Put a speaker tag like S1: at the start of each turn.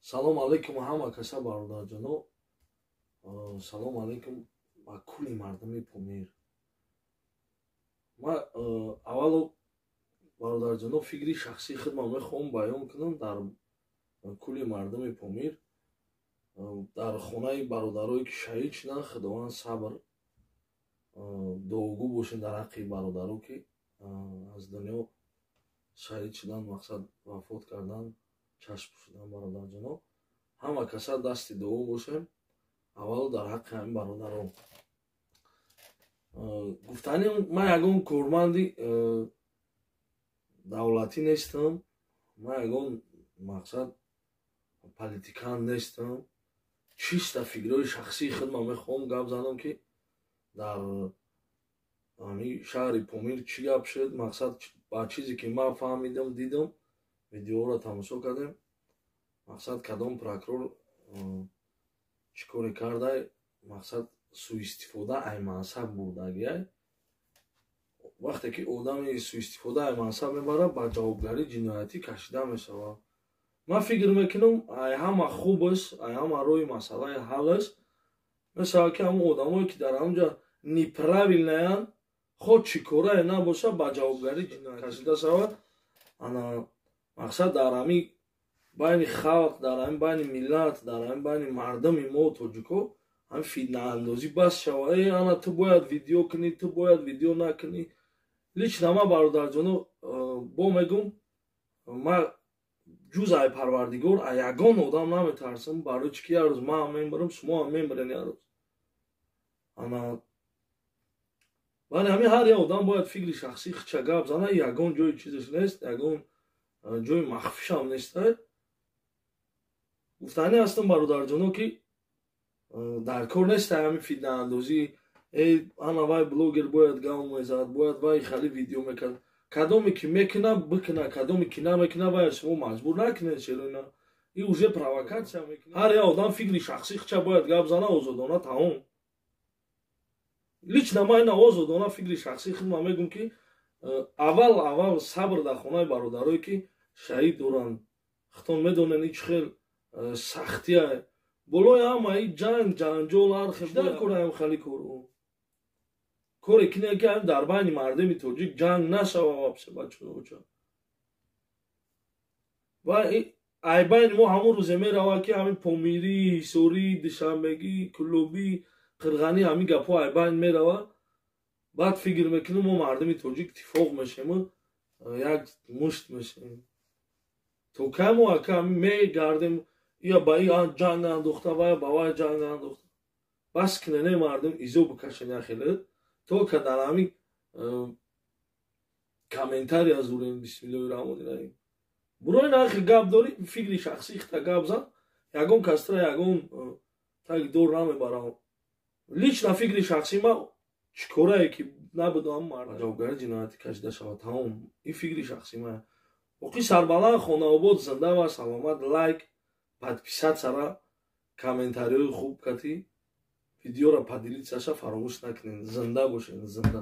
S1: Салом алейкум ҳама каса, бародарҷоно. Салом алейкум ба кулли мардуми Помир. Ман аввало, бародарҷоно, фикри шахсии худман мехоҳам баён кунам дар кулли мардуми Помир. Дар хонаи бародарое, ки шаҳид шуданд, Худованд сабр, дуогӯ бошем дар ҳаққи бародаро, ки аз дунё шаҳид шуданд, мақсад, вафот карданд, чашм пӯшиданд. Бародарҷоно, ҳама каса дасти дуо бошем. Аввало дар ҳаққи ҳамин бародарон гуфтани ман ягон корманди давлатӣ нестам, ман ягон, мақсад, политикан нестам. Чиста фикрҳои шахсии худман мехоҳам гап занам, ки дар ҳамин шаҳри Помир чӣ гап шуд, мақсад, ба чизе ки ман фаҳмидам, дидам, видеоро тамошо кардем, мақсад, кадом прокурор чӣ коре кардай, мақсад, суистифода ай мансаб бурдагиай. Вақте ки одами суистифода ай мансаб мебарад, ба ҷавобгарии ҷиноятӣ кашида мешавад. Ман фикр мекунам, ай ҳама хубаш, ай ҳама роҳи масъалаи ҳаллаш мешавад, ки ҳамон одамое, ки дар ҳамонҷа неправильный анд, хоҳ чӣ корае набошад, ба ҷавобгарии ҷиноятӣ кашида шавад. Ана, мақсад, дар ҳамин байни халқ, дар ҳамин байни миллат, дар ҳамин байни мардуми мо, тоҷико, ҳамин фитнаандозӣ бас шавад. Э, ана, ту бояд видео кунӣ, ту бояд видео накунӣ. Лично ман, бародарҷоно, бо мегум, ман ҷуз ай Парвардигор ай ягон одам наметарсам. Барои чӣ ки як рӯз ман мемирам, шумоам мемирен як рӯз. Ана, вале ҳамин ҳар як одам бояд фикри шахсии худша гап зана. Ягон ҷои чизаш нест, ягон ҷои махфишам нест. Гуфтанӣ ҳастам, бародарҷоно, ки дар кор нест ҳамин фитнаандозӣ. Э, ана, вай блогер бояд гав мезад, бояд вай хали видео мекард. Кадоме ки мекуна, бикуна, кадоме ки намекуна, вай шумо маҷбур накунед. Шероина и уже провокация мекунад. Ҳар як одам фикри шахсии худша бояд гап зана озодона, тамом. Лично ман ина озодона фикри шахсии худма мегӯм, ки аввал сабр дар хонаи бародарое, ки шаҳид доранд. Худтон медонед, ин чӣ хел сахтия. Болои ҳама и ҷанг, ҷанҷол, ҳар хел дар кораам хали кору коре кине, ки дар байни мардуми тоҷик ҷанг нашава вообще, бачаоча. Ва ай байни мо ҳамон рӯзе мерава, ки ҳамин помирӣ, ҳисорӣ, душанбегӣ, кӯлобӣ, қирғанӣ, ҳамин гапҳо ай байн мерава. Баъд фикр мекунем, мо мардуми тоҷик тифоқ мешему як мушт мешем. То кай мо, ака, мегардем, ия ба и ҷанг андохта, вая ба вай ҷанг андохта? Бас кинене, мардум, изо бикашен яхеле, то ка дар ҳамин комментария зурем. Бисмиллоҳи раҳмони раҳим. Бурои нахи гап дорӣ, фикри шахсӣ хита гап зан. Ягон кастра, ягон таги дор намебарам. Лично фикри шахсӣ ма, чӣ корае ки набудам, ҷавобгари ҷиноятӣ кашида шавад, тамом. Ин фикри шахсӣ ма. Боқӣ сарбаланд, хонаобод, зинда ва саломат. Лайк, подписаться ра, комментариҳои хуб кати видеоро поделиться ша фаромӯш накунед. Зинда бошед, зинда.